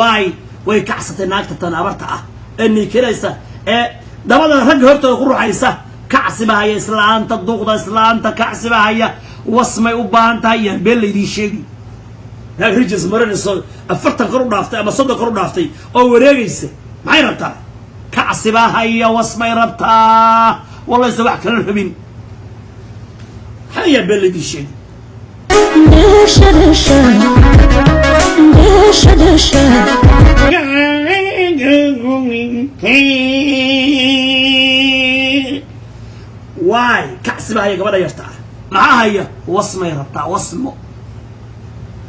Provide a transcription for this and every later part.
Waay, way kacsatay naagta tan abarta ah ee niikinaysa ee dabada ragga hortooda ku ruxaysa. Kacsi ba haya islaanta duuqda, islaanta kacsi ba haya, wasmay u baahan tahay. Yaan been laydiin sheegi. Naag rijis marinayso, 40 kor u dhaaftay ama 30 kor u dhaaftay oo wareegaysa, maxay rabtaa? Kacsi baa haya, wasmay rabtaa, walayse wax kala rabin. Maxaa yaan been laydiin sheegi? Dheesha dheesha dheesha dheesha. Waay, kacsi baa haya gabadha yarta ah. Maxaa haya? Wasmay rabtaa, wasmo.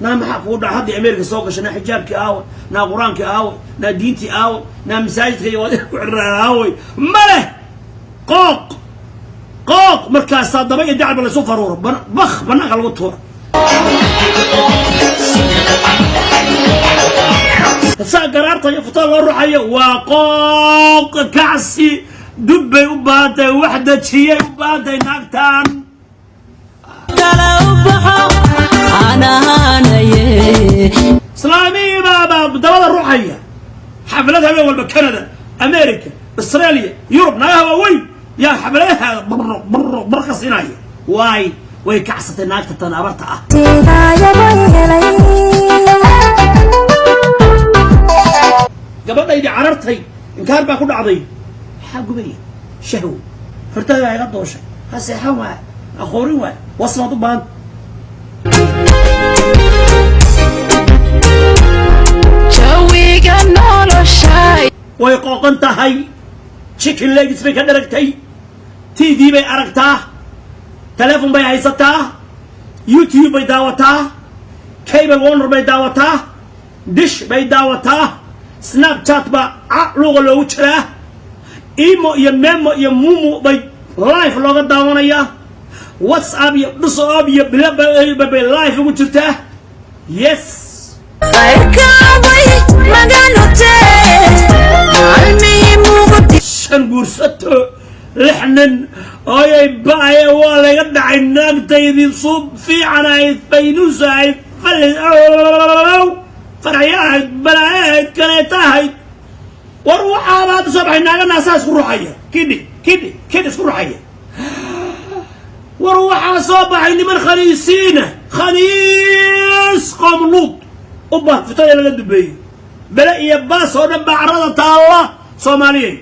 Naa maxaa kugu dhaca? Haddii America soo gashay, naa xijaabkii aaway, naa Qur-aankii aaway, naa diintii aaway, naa masaajidka iyo waad ku xirraa aaway? Ma leh. Qooq qooq markaasaa daba iyo dacba laysu faruuro, bak banaanka lagu tuura. Saa garaarta iyo futaa loo ruxayo waa qooq, kacsi dubbay u baahan tahay, wax dajiyay u baahan tahay naagtan. Kala u baxo anaanaye. Islaamihii baa dabada ruxaya xaflad habeen walba, Canada, America, Australia, Yurub, naagaha waaweyn yaa xafladahaada brr brr brr ka siinaya. Waay, way kacsatay naagta tan abarta ah. Gabadhaydii carartay, inkaar baa ku dhacday. Maxaa gubaya? Shahwo hortaagaa iga dooshay, ha seexan waay, ha qoorin waay, wasmaad u baahan. Jawiga nolosha. Way qooqan tahay, chicken legs bay ka dharagtay, TV bay aragtaa, telephone bay haysataa, YouTube bay daawataa, cable warner bay daawataa, dish bay daawataa, Snapchat baa ca luuqa loogu jiraa, imo iyo memo iyo mumu bay live looga daawanayaa, WhatsApp iyo dhusoab iyo bay live ugu jirtaa. Yes. Qayrkaabay maganutee maalmihii muuqdi. Shan guursato, lix nin ooyay ba'aye, waa layga dhacay naagtaydii, suub fiican ahayd, faynuus ahayd, falli farxyo ahayd, balaayo ahayd, kaleeto ahayd. War waxaaba hadda soo baxay naaga naasaha isku ruxaya, kidhi kidhi kidhi isku ruxaya. War waxaa soo baxay niman khaniisiina, khaniis qoom luud u bah fitada laga dubeeyey, bele iyo baas oo dhan baa carrada taalla Soomaaliyey.